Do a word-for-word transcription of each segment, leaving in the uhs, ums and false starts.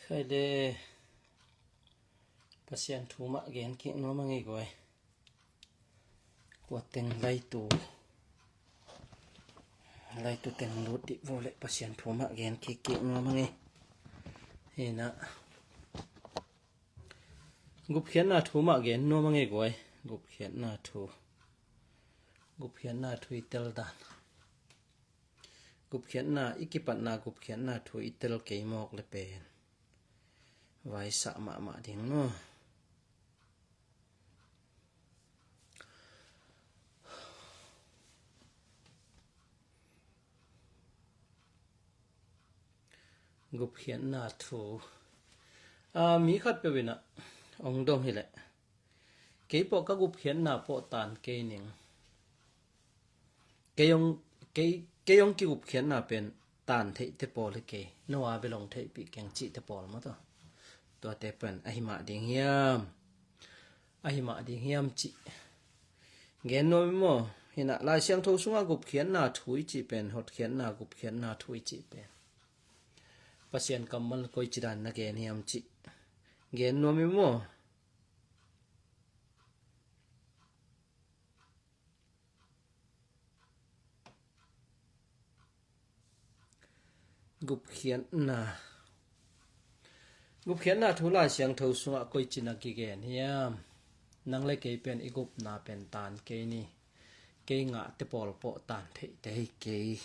Kai le, Pasian thu mah gen kik nuam a ngei guai. Kua teng laitu, laitu teng lut dih vo le Pasian thu mah gen kik kik nuam a ngei. Hina, gupkhiatna thu mah gen nuam a ngei guai. Gupkhiatna thu, gupkhiatna thu i tel dan. Gupkhiatna, i kipatna gupkhiatna thu i tel kei mawk le pen vaisah mahmah ding maw? Gupkhiatna thu, a, mi khat peuh in ah ong dong hileh, kei pawh ka gupkhiatna pawh tan kei ning. Kei ong, kei, kei ong kigupkhiatna pen tan theihte pawl hi kei. No a bel ong theihpih keng cihte pawl maw taw. Tuate pen ahi mah ding hiam? Ahi mah ding hiam cih gen nuam i maw? Hinah Lai Siangtho sungah gupkhiatna thu i cih pen, hotkhiatna, gupkhiatna thu i cih pen Pasian kammal koici dan na gen hiam cih gen nuam i maw? Gupkhiatna. Gupkhiatna thu Lai Siangtho sungah koici na kigen hiam? Nang le kei pen i gupna pen tan kei ni. Kei ngahte pawl pawh tan theihte hi kei.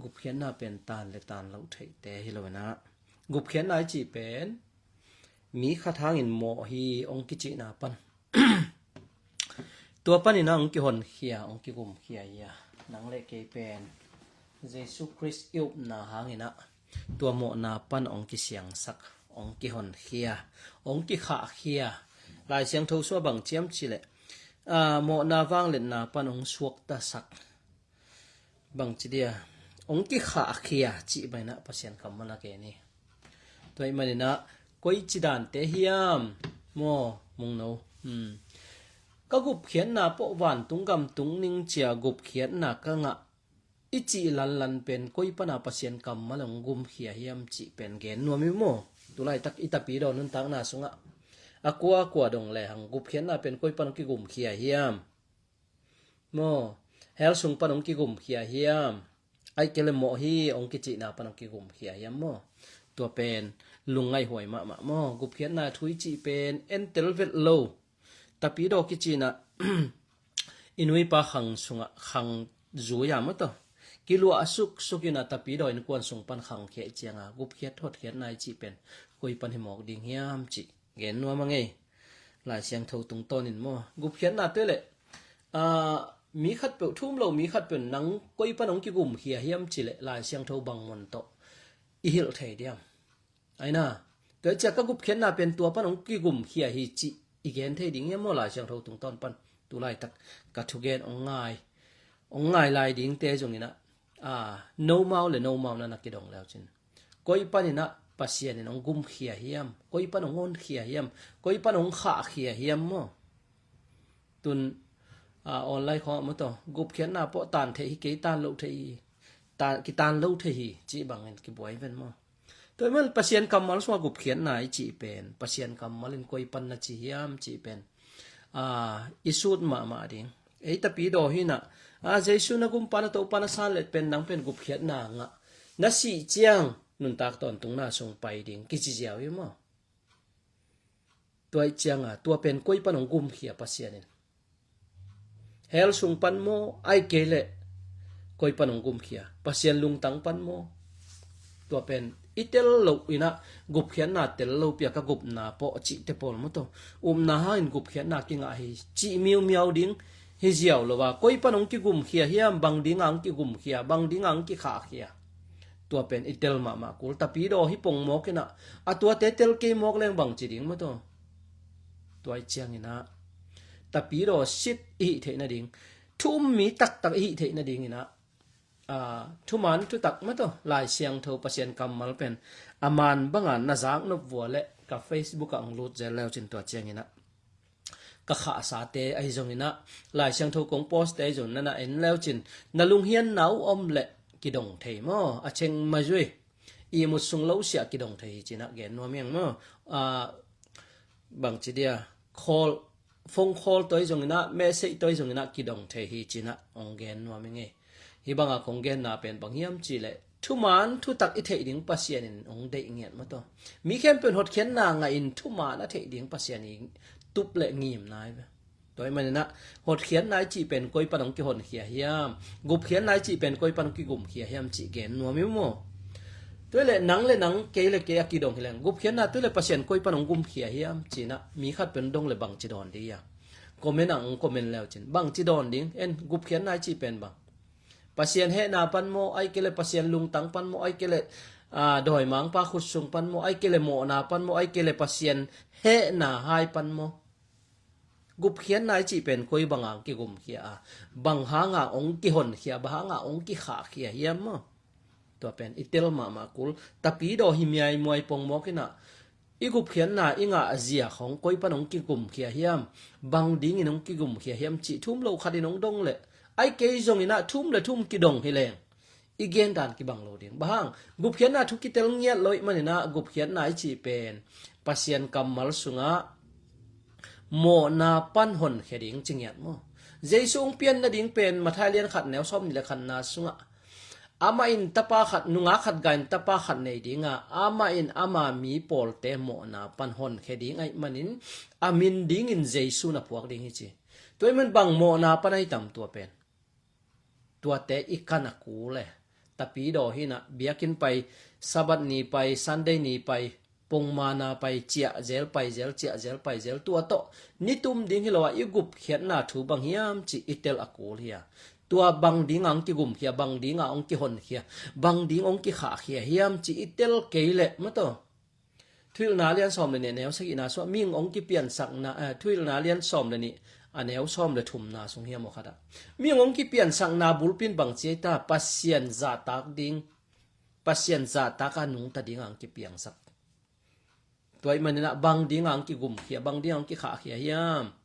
Gupkhiatna pen tan le tan loh theihte hi lo inah, gupkhiatna i cih pen mi khat hangin mawh hi ong kicihna pan tua paninah ong kihonkhia, ong kigumkhia hi a. Nang le kei pen Jesu Khrist i upna hanginah tua mawhna pan ong kisiangsak, ong kihonkhia, ong kikhahkhia. Lai Siangtho sua bang ciam cileh, a, mawhna vangliatna pan ong suaktasak. Bangci dia, ong kikhahkhia cih bainah Pasian kammal a gen hi. Tua ih maninah koici dante hiam maw, mungno? Hmm. Ka gupkhiatna pawh vantung gamtung ning cia gupkhiatna ka ngah i cih lanlan pen koi pana Pasian kammal ong gumkhia hiam cih pen gen nuam i maw? Tulaitak i tapidaw nuntakna sungah a kuakua dong lehang gupkhiatna pen koi pana ong kigumkhia hiam? Maw, hell sung pan ong kigumkhia hiam? Ai kei le mawh hi ong kicihna pan ong kigumkhia hiam maw? Tua pen lungngaihhuai mahmah maw? Gupkhiatna thu i cih pen entel vet lo. Tapidaw kicinah i nuipa khang sungah khang zui a maw taw, kiluah a suksuk inah tapidaw innkuan sung pan khangkhia i cianga gupkhiat hotkhiatna i cih pen koi pan hi mawk ding hiam cih gen nuam a ngei. Lai Siangtho tungtawnin maw, gupkhiatna te leh, a, mi khat peuh, thum lo mi khat peuh nang koi pan ong kigumkhia hiam cileh Lai Siangtho bang mun tawh i hilh thei diam? Aina, tua i cia ka gupkhiatna pen tua pan ong kigumkhia hi cih i gen thei ding hiam maw? Lai Siangtho tungtawn pan tulaitak ka thugen ong ngai, ong ngai lai dingte zonginah, a, nomau le nomau na na kidong leucin koi paninah Pasian in ong gumkhia hiam? Koi pan ong honkhia hiam? Koi pan ong khahkhia hiam maw? Tun, a, online khawngah maw taw, gupkhiatna pawh tan theih hi kei, tan lo thei hi, tan, kitan lo thei hi cih bangin kibuai ven maw? Tua i man Pasian kammal sungah gupkhiatna i cih pen Pasian kammal in koi pan na ci hiam cih pen, a, i sut mahmah ding. Ei tapidaw hinah, a, Jesu na gumpa na Topa na san let pen nang pen gupkhiatna ngah, na sih ciang nuntak tawntungna sung pai ding kici ziau hi maw? Tua i cianga tua pen koi pan ong gumkhia Pasian in? Hell sung pan maw, ai kei leh koi pan ong gumkhia? Pasian lungtang pan maw? Tua pen i tel loh inah gupkhiatna tel lo pia ka gupna pawh cihte pawl maw taw, upna hangin gupkhiatna kingah hi cih miumiau ding hi ziau lo a, koi pan ong kigumkhia hiam, bang dinga ong kigumkhia, bang dinga ong kikhahkhia? Tua pen i tel mahmah kul. Tapidaw hi pong mawk inah, a tuate tel kei mawk leng bangci ding maw taw? Tua i cianginah tapidaw sit i hih theih nading, thu um mi taktak i hih theih nadinginah, a, thuman thutak maw taw, Lai Siangtho Pasian kammal pen a man banga na zak nop vua leh ka Facebook ah ong lut zel leucin tua cianginah ka khahsate ahi zonginah, Lai Siangtho kong post-te ahi zong na na en leucin na lunghian na uh om leh kidong thei maw? A cheng mai zui. ihmut sung lo siah kidong thei hi cinah gen nuam hiang maw? Bangci dia, call, phone call toi zonginah, message toi zonginah kidong thei hi cinah hong gen nuam hi ngei. Hih banga kong genna pen bang hiam cihleh, thuman thutak i theih ding Pasian in hong deih ngiat maw taw. Mi khempeuh in hotkhiatna ngahin thuman a theih ding Pasian i tup le ngimna hi ve. Tua ahih maninah hotkhiatna i cih pen koi pan hong kihonkhia hiam, gupkhiatna i cih pen koi pan hong kigumkhia hiam cih gen nuam hi maw? Tua le nang le nang, kei le kei a kidong hileng, gupkhiatna tua le Pasian koi pan hong gumkhia hiam cinah mi khat pen dong le bangci dawn ding ia? Comment ah hong comment leu cin, bangci dawn ding en, gupkhiatna i cih pen bang? Pasian hehna pan maw, ai kei le Pasian lungtang pan maw, ai kei le dawimangpa khutsung pan maw, ai kei le mawhna pan maw, ai kei le Pasian hehna hai pan maw? Gupkhiatna i cih pen koi banga hong kigumkhia a, bang hanga hong kihonkhia, bang hanga hong kikhahkhia hiam maw? Tua pen i tel mahmah kul. Tapidaw hi miaimuai pongmawk inah i gupkhiatna i ngah zia khong koi pan hong kigumkhia hiam, bang dingin hong kigumkhia hiam cih thum lo khatin hong dong leh, ai kei zonginah thum le thum kidong hileng i gendan kibang lo ding. Bang hang? Gupkhiatna thu kitel ngiat lo ih maninah gupkhiatna i cih pen Pasian kammal sungah mawhna pan honkhia ding ci ngiat maw? Jesu hong pian nading pen Matthai lian khat neu sawm nih le khatna sungah amah in tapa khat, nungak khat gai in tapa khat nei dinga, amah in ama mi pawlte mawhna pan honkhia ding ahih manin a min dingin Jesu na phuak ding hi ci. Tua ahih man bang mawhna pan ahi tam tua pen? Tuate i kan a kul e. Tapidaw hinah biakinn pai, Sabbath ni pai, Sunday ni pai, pongmana pai, ciahzel paizel, ciahzel paizel, tua tawh nitum ding hi lo a i gupkhiatna thu bang hiam cih i tel a kul hi a. Tua bang dinga hong kigumkhia, bang dinga hong kihonkhia, bang ding hong kikhahkhia hiam cih i tel kei leh maw taw. Thuhilhna lian sawm le nih a neu sagihna sungah mihing hong kipiansakna, eh, Thuhilhna lian sawm le nih a neu sawm le thumna sung hiam aw khatah mihing hong kipiansakna bulpi in bang ci ei ta? Pasian zahtak ding, Pasian zahtaka nungta dinga hong kipiangsak. Tua ahih maninah bang dinga hong kigumkhia, bang dinga hong kikhahkhia hiam?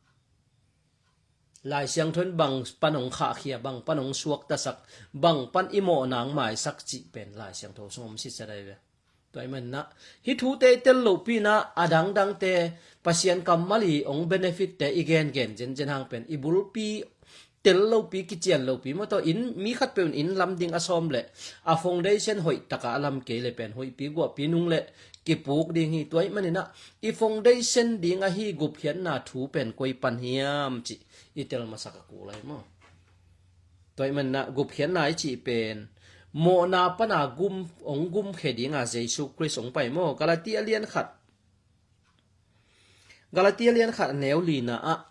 Lai Siangtho in bang pan hong khahkhia, bang pan hong suaktasak, bang pan i mawhna hong maisak cih pen Lai Siangtho sung om sitset ahi ve. Tua ahih maninah hih thute i tel lohpi inah a dangdangte, Pasian kammal i hong benefit-te i gengen zenzen hang pen i bulpi tel lopi, kician lopi maw taw. Inn, mi khatpeuh in inn lam ding a sawm leh a foundation hoih taka a lam kei le pen hoihpi guahpi nung le kipuk ding hi. Tua ahih maninah i foundation ding ahi gupkhiatna thu pen koi pan hiam cih i tel masak a kul ahi maw? Tua ahih maninah gupkhiatna i cih pen mawhna pana gum, hong gumkhia dinga Jesu Khrist hong pai maw? Galatia lian khat, Galatia lian khat a neu lina ah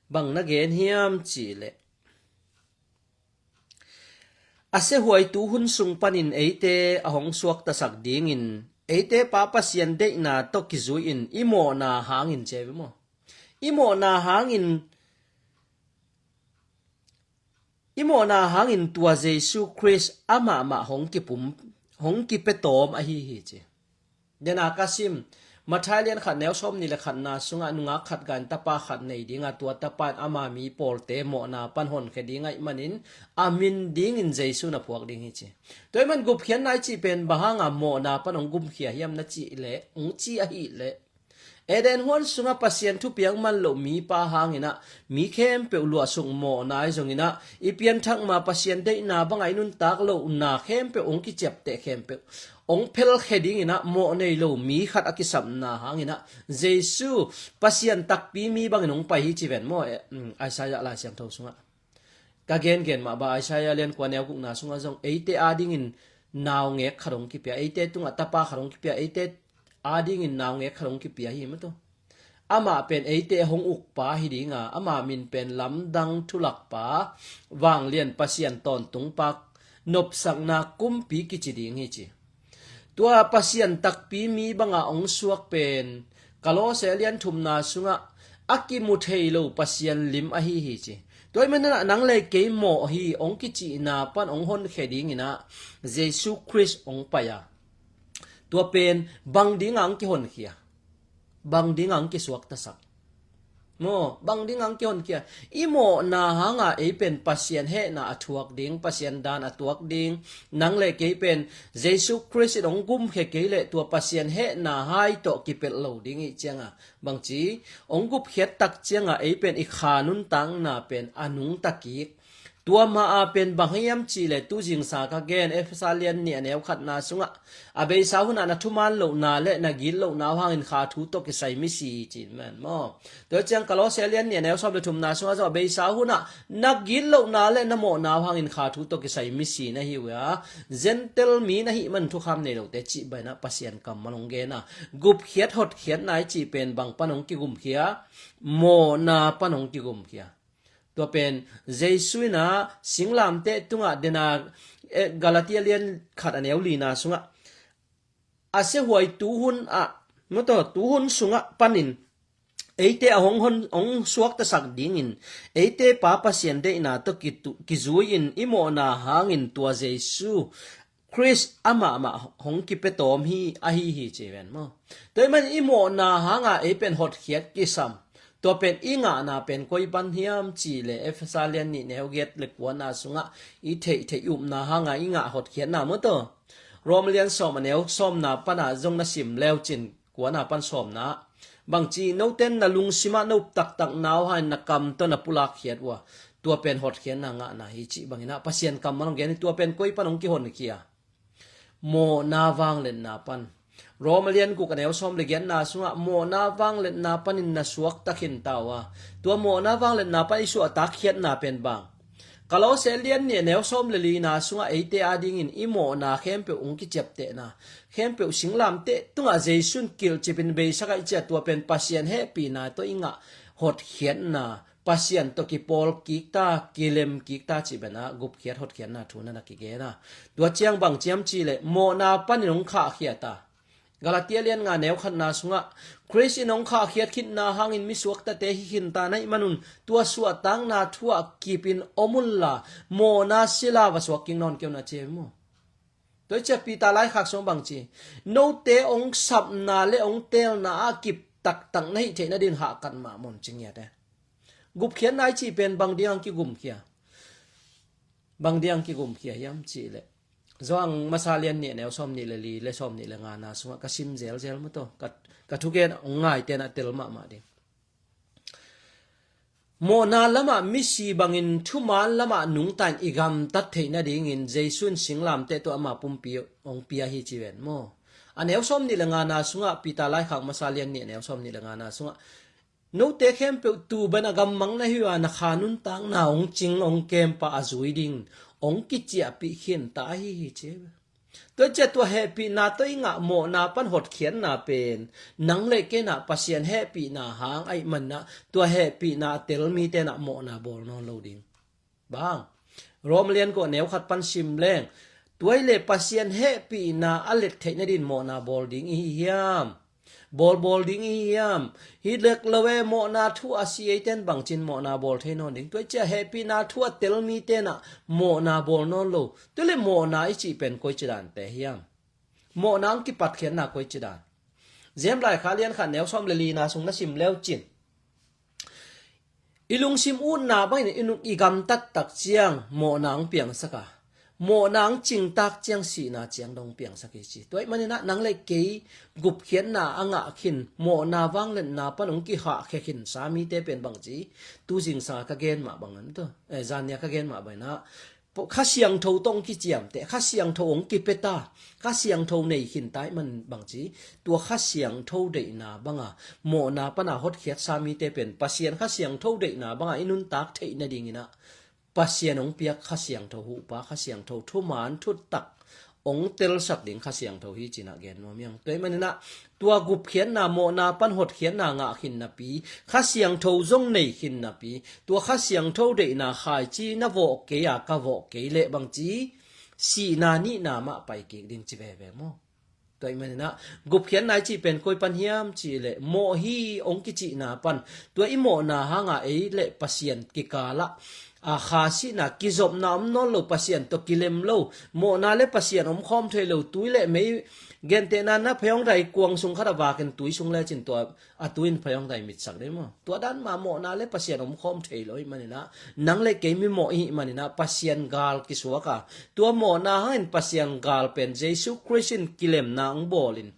bang na gen hiam cihleh, a siahuaitu hun sung panin eite a hong suaktasak dingin eite Pa Pasian deihna tawh kizui-in i mawhna hangin, ci ahi ve maw? I mawhna hangin, i mawhna hangin tua Jesu Khrist amahmah hong kipum, hong kipia tawm ahi hi ci. Dena ka sim, Matthai lian khat neu sawm nih le khatna sungah nungak khat gai in tapa khat nei dinga, tua tapa in ama mi pawlte mawhna pan honkhia ding ahih manin a min dingin Jesu na phuak ding hi ci. Tua ahih man gupkhiatna i cih pen bang hanga mawhna pan hong gumkhia hiam na cih leh, hong ci ahih leh, Eden huan sungah Pasian thupiak man loh mipa hanginah mi khempeuh luahsuk mawhna ahi zonginah i pianthak ma Pasian deihna bangah i nuntak lohna khempeuh hong kiciapteh khempeuh hong phelkhia dinginah mawh nei lo mi khat a kisapna hanginah Jesu Pasian takpi mi bangin hong pai hi ci ven maw? Eh, um, Isaiah Lai Siangtho sungah ka gengen mah bang Isaiah lian kua neu gukna sungah zong eite adingin naungek khat hong kipia, eite tungah tapa khat hong kipia, eite adingin naungek khat hong kipia hi maw taw. Amah pen eite hong ukpa hi dinga, ama min pen Lamdang Thulakpa, Vanglian Pasian Tawntungpa, Nopsakna Kumpi kici ding hi ci. Tua Pasian takpi mi banga hong suak pen Kolose lian thumna sungah a kimu thei lo Pasian lim ahi hi ci. Tua ahih maninah nang le kei mawh hi hong kicihna pan hong honkhia dinginah Jesu Khrist hong pai a, tua pen bang dinga hong kihonkhia, bang dinga hong kisuaktasak? Maw, bang ding ang kihonkhia? I mawhna hanga ei pen Pasian hehna a thuak ding, Pasian dan a tuak ding. Nang le kei pen Jesu Khrist in hong gumkhia kei leh tua Pasian hehna hai tawh kipelh lo ding ih cianga, bangci, hong gupkhiat tak cianga ei pen i kha nuntakna pen a nungta kik. Tua ma-a pen bang hiam cihleh tuzingsa ka gen Efesa lian nih a neu khatna sungah a beisa hunah na thuman lohna le na git lohna uh hangin kha thu tawh kisai misi ci man maw? Tua ciang Kolosse lian nih a neu sawm le thumna sungah zong a beisa hunah na git lohna le na mawhna uh hangin kha thu tawh kisai misi na hi uh a, Gentile mi na hih man thukham nei lote cih bainah Pasian kammal hong gen a, gupkhiat hotkhiatna i cih pen bang pan hong kigumkhia? Mawhna pan hong kigumkhia. Tua pen Jesu in ah singlamteh tungah dena, eh, Galatia lian khat a neu lina sungah a siahuai tuhun ah, mataw, tuhun sungah panin eite a hong, hon, hong suaktasak dingin eite Pa Pasian deihna tawh kitu-, kizui-in i mawhna hangin tua Jesu Khrist amahmah hong kipia tawm hi ahi hi ci ven maw? Tua ahih manin i mawhna hanga ei pen hotkhiat kisam. Tua pen i ngahna pen koi pan hiam cihleh Efesa lian nih neu giat le kuana sungah i theihtheih i upna hanga i ngah hotkhiatna maw tua? Rom lian sawm a neu sawmna pana zong na sim leucin, kuana pan sawmna. Bangci, noten na lungsimah na up taktakna uh hangin na kam tawh na pulakkhiat uh a, tua pen hotkhiatna ngahna hi cih bangin ah Pasian kammal hong gen hi. Tua pen koi pan hong kihonkhia? Mawhna vangliatna pan. Rom a lian guk a neu sawm le giatna sungah mawhna vangliatna panin na suakta khinta uh a, tua mawhna vangliatna pan i suahtakkhiatna pen bang? Kolosse lian nih a neu sawm le lina sungah eite adingin i mawhna khempeuh hong kiciaptehna, khempeuh singlamteh tungah Jesu in kilhcipin beisak ahih ciang tua pen Pasian hehpihna tawh i ngah hotkhiatna, Pasian tawh kipawl kikta, kilem kikta cih banah gupkhiat hotkhiatna thu na na kigen a. Tua ciang bang hiam cihleh mawhna panin hong khahkhiat a. Galatia lian nga neu khatna sungah Khrist in hong khahkhiat khitna hangin mi suaktate hi khinta na hih manun tua suahtakna thu ah kipin om unla mawhna sila va suak kik nawn kei un a ci hi maw? Tua hi ciang Peter laikhak sungah bang ci? Note hong sapna le hong teelna ah kip taktak na hih theih nadin hahkat mah maw ci ngiat e. Gupkhiatna i cih pen bang ding ang kigumkhia? Bang ding ang kigumkhia hiam cihleh Johan masa lian nih a neu sawm nih le li le sawm nih le ngana sungah ka sim zelzel maw tua? Ka, ka thugen hong ngaite na tel mahmah ding. Mawhna lamah misi bangin thuman lamah nungta in i gamtat theih nadingin Jesu in singlamteh tawh ama pumpi hong pia hi ci ven maw? A neu sawm nih le ngana sungah Peter laikhak masa lian nih a neu sawm nih le ngana sungah note khempeuh tu bana gammang na hi uh a, na kha nuntakna hong cing hong kempa a zui ding hong kiciahpih khinta ahi hi ci. Tua ciang tua hehpihna tawh i ngah mawhna pan hotkhiatna pen nang le kei in ah Pasian hehpihna hang ahih manin ah tua hehpihna a tel mite in ah mawhna bawl nawn lo ding. Bang? Rom lian kua neu khat pan sim leng, tua hi leh Pasian hehpihna a let theih nadin mawhna bawl ding i hi hiam? Bawlbawl ding i hi hiam? Hi lek lo e, mawhna thu a si eite in bangcin mawhna bawl thei nawn ding? Tua hi ciang hehpihna thu a tel mite in ah mawhna bawl nawn lo. Tua hi leh mawhna i cih pen koici dante hiam? Mawhna hong kipatkhiatna koici dan? James laikhak lian khat neu sawm le lina sung na sim leucin, i lungsim utna bangin i nung i gamtat tak ciang mawhna hong piangsak a, mawhna hong cingtak ciang sihna ciang dong hong piangsak hi ci. Tua ahih manin ah nang le kei gupkhiatna a ngah khin, mawhna vangliatna pan hong kihahkhia khinsa mite pen bangci? Tuzingsa ka gen mah bangin tua, eh, zannia ka gen mah bangin ah Kha Siangtho tawh hong kiciamteh, Kha Siangtho hong kipia ta, Kha Siangtho nei khinta ahih man bangci? Tua Kha Siangtho deihna banga mawhna pana hotkhiatsa mite pen Pasian Kha Siangtho deihna banga i nuntak theih nadingin ah Pasian hong piak Kha Siangtho, huhpa Kha Siangtho, thuman thutak hong telsak ding Kha Siangtho hi ci-in ah gen nuam hi hang. Tua ahih manin ah tua gupkhiatna, mawhna pan hotkhiatna ngah khin napi, Kha Siangtho zong nei khin napi, tua Kha Siangtho deihna khaici na vawh kei a, ka vawh kei leh bangci? Sihna nihna mah pai kik ding ci veve maw? Tua ahih manin ah gupkhiatna i cih pen koi pan hiam cihleh mawh hi hong kicihna pan, tua i mawhna hanga ei le Pasian kikalah a, kha sihna, kizopna om nawn lo, Pasian tawh kilem lo, mawhna le Pasian om khawm thei lo, tui le mei, gentehna na phei hong dai kuang sung khat a vakin tui sung lecin tua a tui in phei hong dai mitsak dei maw? Tua dan mah mawhna le Pasian om khawm thei lo ahih maninah, nang le kei mimawh ihih maninah Pasian gal kisuak a, tua mawhna hangin Pasian gal pen Jesu Khrist in kilemna hong bawlin,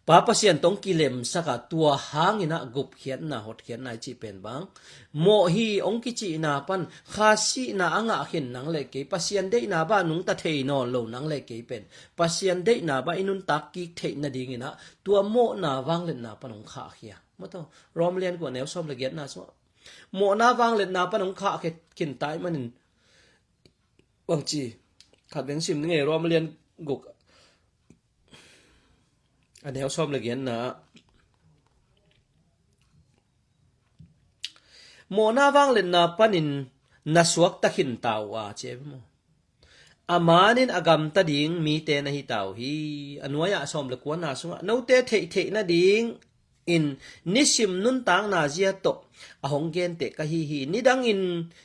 Pa Pasian tawh hong kilemsak a, tua hanginah gupkhiatna, hotkhiatna i cih pen bang, mawh hi hong kicihna pan kha sihna a ngah khin nang le kei, Pasian deihna bah nungta thei nawn lo nang le kei pen Pasian deihna bah i nuntak kik theih nadinginah tua mawhna vangliatna pan hong khahkhia. Maw taw, Rom lian guk a neu sawm le giatna sungah mawhna vangliatna pan hong khahkhia khin ta ahih manin, bangci, khat veng sim ni ngei, Rom lian guk a neu sawm le giatna ah, mawhna vangliatna panin na suakta khin ta uh a, ci e maw? A manin a gamta ding mite na hi ta uh hi. A nuai-ah sawm le kuana sungah, note theihtheih nading in nisim nuntakna zia tawh a hong genteh ka hi hi. Nidangin,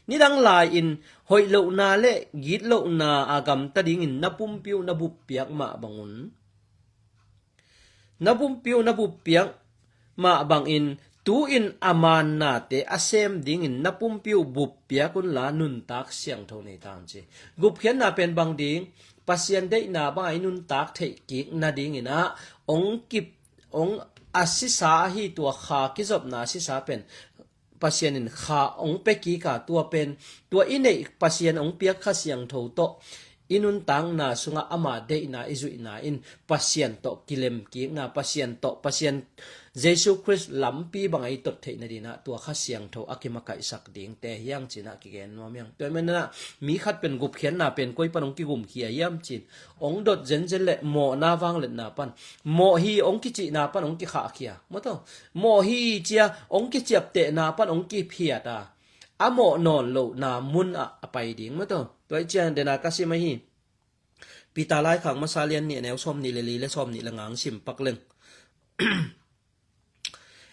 nidang lai-in hoih lohna le gitlohna a gamta dingin na pumpi uh na buppiak mah bangun, na pumpi uh na buppiak mah bangin, tu-in a mannate a sem dingin na pumpi uh buppiak unla nuntak siangtho nei ta un, ci. Gupkhiatna pen bang ding, Pasian deihna banga i nuntak theih kik nadinginah hong kip, hong a sisa ahi tua kha kizopna a sisa pen Pasian in kha hong pia kik a, tua pen, tua i neih Pasian hong piak Kha Siangtho tawh i nuntakna sungah ama deihna i zuihna in Pasian tawh kilem kikna, Pasian tawh, Pasian Jesu Khrist lampi banga i tot theih nadinah tua Kha Siangtho a kimakaihsak dingte hiang cinah kigen nuam hiang. Tua ahih maninah mi khat pen gupkhiatna pen koi pan hong kigumkhia hiam cin, hong dot zenzen le mawhna vangliatna pan, mawh hi hong kicihna pan hong kikhahkhia. Maw taw, mawh hi cia hong kiciaptehna pan hong kiphiat a, a mawh nawn lohna munah a pai ding. Maw taw, tua ih ciang dena ka sim ahi. Peter laikhak masa lian nih a neu sawm nih le li le sawm nih le nga hong sim pak leng.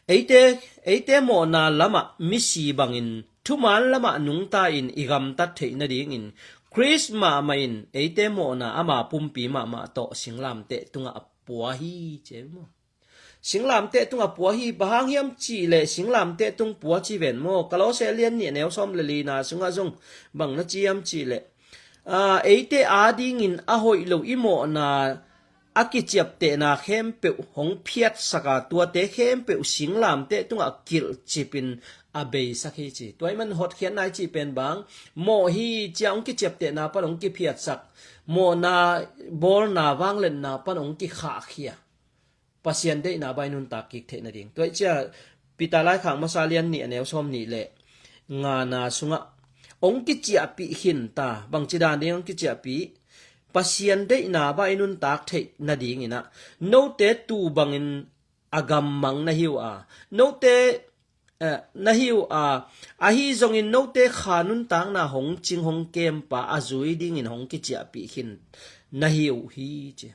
Eite, eite mawhna lamah misi bangin thuman lamah nungta in i gamtat theih nadingin Khrist mahmah in eite mawhna ama pumpi mahmah tawh singlamteh tungah a pua hi, ci e maw? Singlamteh tungah pua hi, bang hang hiam cihleh singlamteh tung pua ci ven maw? Kolose lian nih a neu sawm le lina sungah zong bang na ci hiam cihleh, aa, eite adingin a hoih lo i mawhna a kiciaptehna khempeuh hong phiatsak a, tuate khempeuh singlamteh tungah kilhcipin a beisak hi, ci. Tua ahih man hotkhiatna i cih pen bang, mawh hi cia hong kiciaptehna pan hong kiphiatsak, mawhna bawlna vangliatna pan hong kikhahkhia, Pasian deihna bah i nuntak kik theih nading. Tua ih cia Peter laikhak masa lian nih a neu sawm nih le ngana sungah hong kiciahpih khin ta. Bangci dan ding hong kiciahpih? Pasian deihna bah i nuntak theih nadinginah note tu bangin a gammang na hi uh a, note, eh, na hi uh a, ahi zongin note kha nuntakna hong cing hong kempa a zui dingin hong kiciahpih khin na hi uh hi, ci.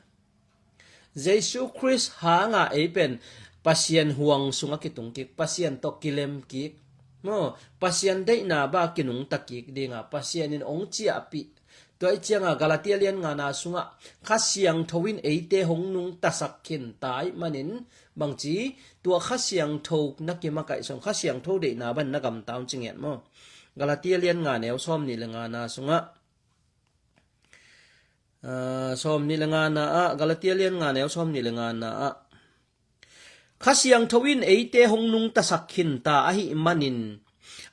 Jesu Khrist hanga ei pen Pasian huang sungah kitung kik, Pasian tawh kilem kik, maw, Pasian deihna bah kinungta kik dinga Pasian in hong ciahpih. Tua ih cianga Galatia lian ngana sungah Kha Siangtho in eite hong nungtasak khin ta ahih manin, bangci, tua Kha Siangtho na kimakaih sawm, Kha Siangtho deihna ban na gamta un ci ngiat maw? Galatia lian nga neu sawm nih le ngana sungah, aa, sawm nih le ngana ah, Galatia lian nga neu sawm nih le ngana ah, Kha Siangtho in eite hong nungtasak khin ta ahih manin,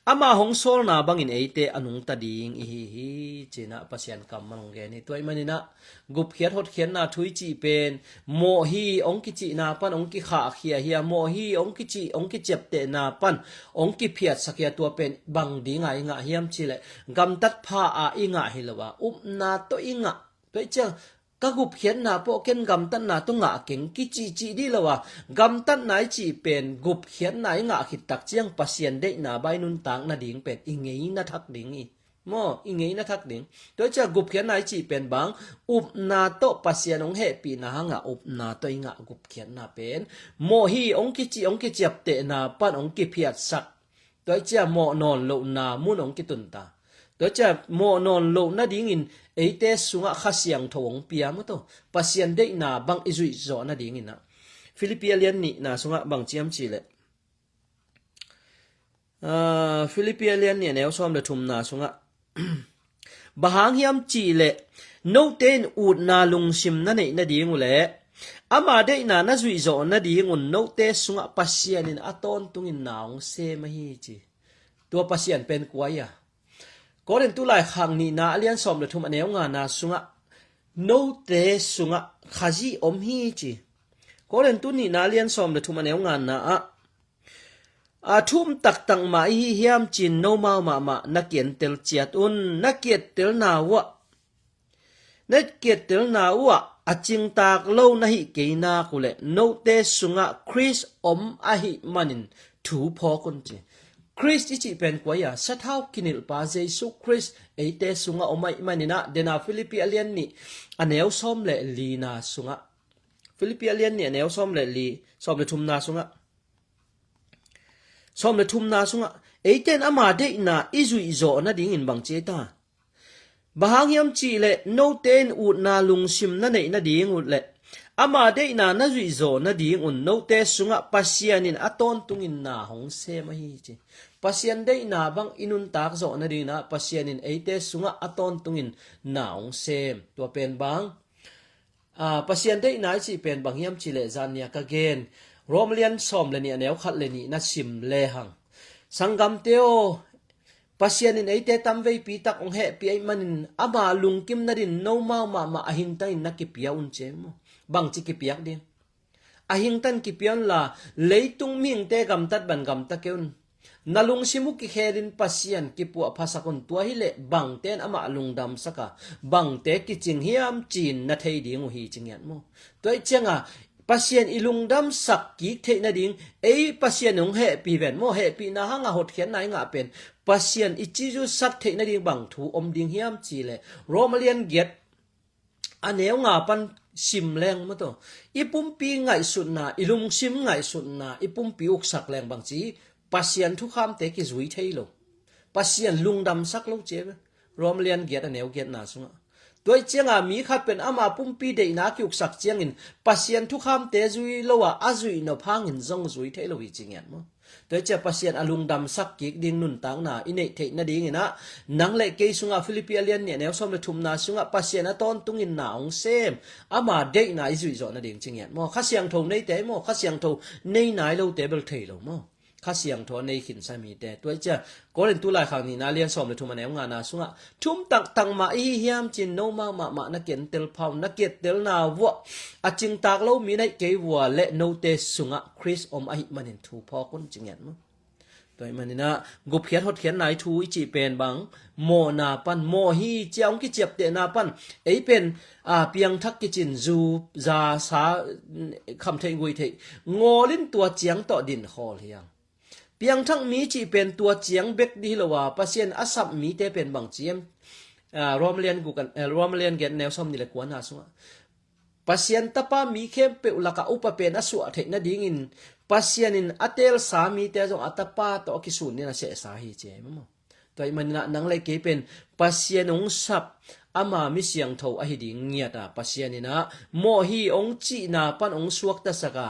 ama hong sawlna bangin eite a nungta ding i hi hi, cinah Pasian kammal hong gen hi. Tua ahih maninah gupkhiat hotkhiatna thu i cih pen, mawh hi hong kicihna pan hong kikhahkhia hi a, mawh hi hong kicih, hong kiciaptehna pan hong kiphiatsak hi a, tua pen bang dinga i ngah hiam cihleh gamtat pha a i ngah hi lo a, upna tawh i ngah. Tua ih ciang ka gupkhiatna pawh ken gamtatna tawh ngah keng kicihcih dih lo a, gamtatna i cih pen gupkhiatna i ngah khit tak ciang Pasian deihna bah i nuntak nading pen i ngeina thak ding hi. Maw, i ngeina thak ding. Tua ih ciang gupkhiatna i cih pen bang, upna tawh Pasian hong hehpihna hangah upna tawh i ngah gupkhiatna pen, mawh hi hong kicih hong kiciaptehna pan hong kiphiatsak Tua hi ciah mawh nawn lohna mun hong kitun ta. Tua hi ciah mawh nawn loh nadingin eite sungah Kha Siangtho hong pia maw taw. Pasian deihna bang i zuih zawh nadingin ah. Filippi a lian nihna sungah bang ci hiam cih leh, ah, Filippi a lian nih a neu sawm le thumna sungah, bang hang hiam cih leh note in utna lungsim na neih nading uh leh ama deihna na zuih zawh nadingun note sungah Pasian in a tawntungin na hong sem ahi ci. Tua Pasian pen kua hi a? Korintu laikhak nihna a lian sawm le thum a neu ngana sungah note sungah Khazih om hi ci. Korintu nihna a lian sawm le thum a neu ngana ah, a thu um taktak mah i hi hiam ci-in nomau mahmah na ki-entel ciat un. Na ki-ettelna uh ah, na ki-ettelna uh ah a cingtak lo na hih kei nak uh leh note sungah Khrist om ahih manin thu phawk un ci. Khrist i cih pen kua hi a? Sathau kinilhpa Jesu Khrist eite sungah om ahih manin ah, dena Filippi a lian nih a neu sawm le lina sungah, Filippi a lian nih a neu sawm le li, sawm le thumna sungah, sawm le thumna sungah eite in ama deihna i zuih zawh nadingin bang ci ei ta? Bang hang hiam cih leh note in utna lungsim na neih nading uh leh ama deihna na zuih zawh nadingun note sungah Pasian in a tawntungin na hong sem ahi ci. Pasian deihna bang i nuntak zawh nadingin ah Pasian in eite sungah a tawntungin na hong sem. Tua pen bang, ah, Pasian deihna i cih pen bang hiam cih leh, zan nia ka gen Rom lian sawm le nih a neu khat le nih na sim lehang, sanggamte aw, Pasian in eite tamveipi tak hong hehpih ahih manin ama lungkim nadin nomau mahmah a hingtangin na kipia un ci ei maw. Bangci kipiak ding? A hingtan kipia unla, leitung mihingte gamtat ban gamta kei un. Na lungsim uh kikhelin Pasian kipuahphasak un. Tua hileh bangte in amah lungdamsak a, bangte kicing hiam ci-in na thei ding uh hi ci ngiat maw. Tua ih cianga Pasian i lungdamsak kik theih nading, ei Pasian hong hehpih ven maw, hehpihna hanga hotkhiatna i ngah pen Pasian i cih zusak theih nading bang thu om ding hiam cih leh, Rom a lian giat a neu nga pan sim leng maw taw, i pumpi ngaihsutna, i lungsim ngaihsutna, i pumpi uksak leng bangci, Pasian thukhamte kizui thei lo. Pasian lungdamsak lo ci ei ve. Rom lian giat a neu giatna sungah. Tua ih cianga mi khat pen ama pumpi deihna kiuksak ciangin Pasian thukhamte zui lo a, a zuih nop hangin zong zui thei lo hi ci ngiat maw. Tua ih ciah Pasian a lungdamsak kik ding nuntakna i neih theih nadingin ah, nang le kei sungah Filippi a lian nih a neu sawm le thumna sungah Pasian a tawntungin na hong sem, ama deihna i zuih zawh nading ci ngiat maw. Kha Siangtho neite maw, Kha Siangtho nei nai lote bel thei lo maw. Kha Siangtho a nei khinsa mite. Tua ih ciah Korintu laikhak nihna a lian sawm le thum a neu ngana sungah, thu um taktak mah i hi hiam ci-in nomau mahmah na ki-entel pha un. Na ki-ettelna uh ah a cingtak lo mi na hih kei uh leh note sungah Khrist om ahih manin thu phawk un ci ngiat maw. Tua ahih manin ah gupkhiat hotkhiatna i thu i cih pen bang, mawhna pan, mawh hi ci-a hong kiciaptehna pan, ei pen, a, piangthak kicin, zu, za, sa, khamtheih guitheih ngawlin tua ciang tawh dinkhawl hi hang. Piangthak mi cih pen tua ciang bek dih hi lo a, Pasian a sap mite pen bangci em? A, Rom lian guk a, eh, Rom lian giat a neu sawm nih le kuana sungah, Pasian tapa mi khempeuh lakah upa pen a suah theih nadingin Pasian in a teelsa mite zong a tapa tawh a kisun in a sehsa hi ci ei maw. Tua ahih manin ah nang le kei pen Pasian hong sap, ama mi siangtho ahi ding ngiat a, Pasian in ah mawh hi hong cihna pan hong suaktasak a,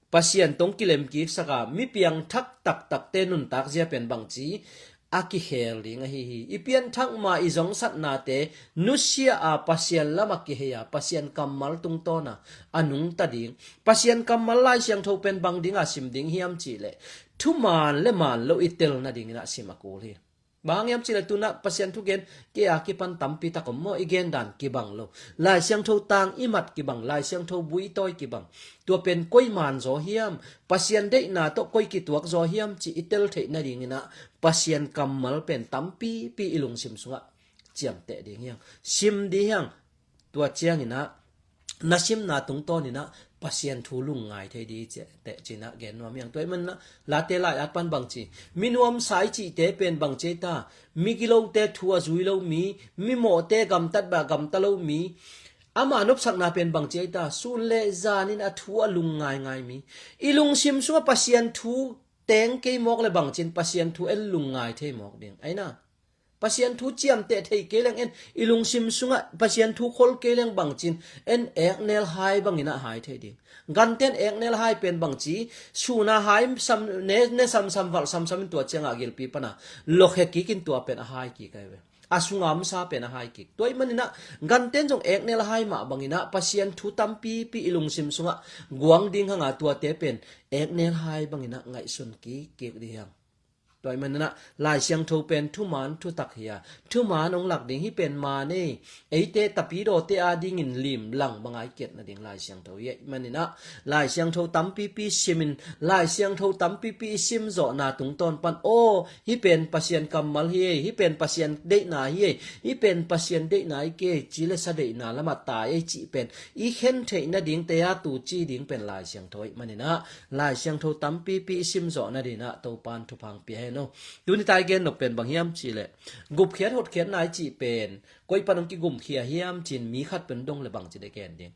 Pasian tawh hong kilemkiksak a, mi piangthak taktakte nuntak zia pen bangci, a kikhel ding ahi hi. I pianthak ma i zongsatnate nusia a, Pasian lamah kihei a, Pasian kammal tungtawn a a nungta ding, Pasian kammal Lai Siangtho pen bang dinga sim ding hiam cih leh, thuman le man lo i tel nadingin ah sim a kul hi. Bang hang hiam cih leh tu-in ah Pasian thugen kei a kipan tampi tak om maw, i gendan kibang lo. Lai Siangtho tang i mat kibang, Lai Siangtho bu i tawi kibang. Tua pen koi man zaw hiam, Pasian deihna tawh koi kituak zaw hiam cih i tel theih nadingin ah Pasian kammal pen tampipi i lungsim sungah ciamteh ding hi hang, sim ding hi hang. Tua ciangin ah na simna tungtawnin ah Pasian thu lungngai thei ding hi ci-a teh ci-in ah gen nuam hi hang. Tua ahih manin ah Late lai-at pan bangci, mi nuamsa i cihte pen bangci ei ta? Mi gilote thu a zui lo mi, mi mawhte gamtat beh a gamta lo mi, ama nopsakna pen bangci ei ta? Sun le zanin a thu a lungngaingai mi, i lungsim sungah Pasian thu teng kei mawk le bangcin Pasian thu en lungngai thei mawk ding. Aina, Pasian thu ciamteh thei kei leng en, i lungsim sungah Pasian thu khol kei leng bangcin en eknel hai bangin ah hai thei ding. Ganten eknel hai pen bangci, suna hai sam, ne, ne samsam, valh samsam in tua ciangah gilpi pana lokhe kik in tua pen a hai kik ai ve. A sunga omsa pen a hai kik. Tua ih maninah ganten zong eknel hai mah banginah Pasian thu tampipi i lungsim sungah guang ding hanga tuate pen eknel hai banginah ngaihsun kik kik ding hiang. Tua ih maninah Lai Siangtho pen thuman thutak hi a, thuman hong lak ding hi pen man ei. Eite tapidawte a dingin lim lang banga i kiat nading Lai Siangtho hi a, ih maninah Lai Siangtho tampipi simin, Lai Siangtho tampipi i simzawhna tungtawn pan aw, hi pen Pasian kammal hi ei, hi pen Pasian deihna hi ei, hi pen Pasian deihna hi kei, ci le sa deihna lamah tai ei cih pen i khen theih nading te a tu ci ding pen Lai Siangtho ih maninah Lai Siangtho tampipi i simzawh nadinah Topan thupha hong pia hen aw. Tuni tai gen nop pen bang hiam cih leh gupkhiat hotkhiatna i cih pen koi pan hong kigumkhia hiam cin mi khat pen dong le bangci de gen ding.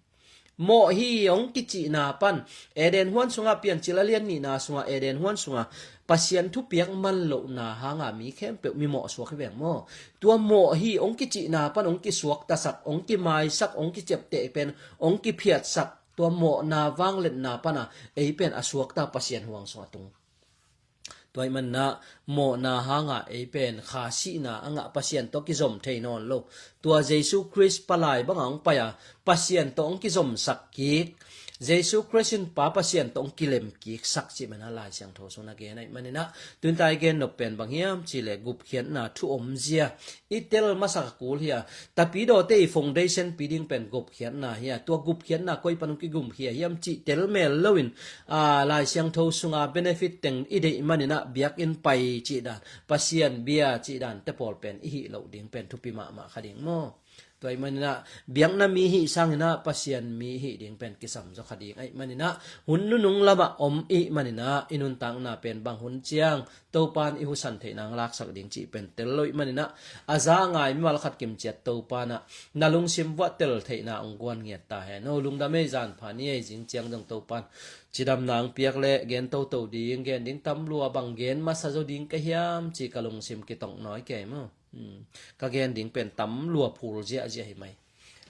Mawh hi hong kicihna pan Eden huan sungah Piancil a lian nihna sungah Eden huan sungah Pasian thupiak man lohna hanga mi khempeuh mi mawh suak hi veng maw? Tua mawh hi hong kicihna pan hong kisuaktasak, hong kimaisak, hong kiciapteh pen hong kiphiatsak, tua mawhna vangliatna pana ei pen a suakta Pasian huang sungah tung. Tua ih manah mawhna hanga ei pen kha sihna a ngah Pasian tawh kizom thei nawn lo. Tua Jesu Khrist palai banga hong pai a Pasian tawh hong kizomsak kik, Jesu Khrist in pa Pasian tawh hong kilem kik sak cih manah Lai Siangtho sung na gen aih maninah tuni tai gen nop pen bang hiam cih leh gupkhiatna thu omzia i tel masak a kul hi a, tapidawte i foundation pi ding pen gupkhiatna hi a, tua gupkhiatna koi pan hong kigumkhia hiam cih tel mel loin, a, Lai Siangtho sunga benefit teng i deih maninah biakinn pai cih dan, Pasian bia cih dan te pawl pen i hih loh ding pen thupi mahmah kha ding maw? Tua ih maninah biakna mi hih sanginah Pasian mi hih ding pen kisam zaw kha ding aih maninah hun nunung lamah om ih maninah i nuntakna pen bang hun ciang Topan i husan theihna hong laksak ding cih pen tel lo ih maninah a za a ngai mimal khat kimciat Topanah na lungsim vuah tel theihna hong guan ngiat ta hen aw. Lungdam ei, zan pha ni ei, zing ciang dong Topan cidamna hong piak le gen toto ding, gen ding tam lua, bang gen masa zaw ding ka hiam ci ka lungsim kitong nawi kei maw? Hmm. Ka gen ding pen tam lua phul ziahziah hi mai.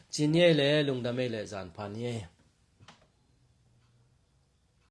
Ci ni ei le, lungdam ei le, zan pha ni ei.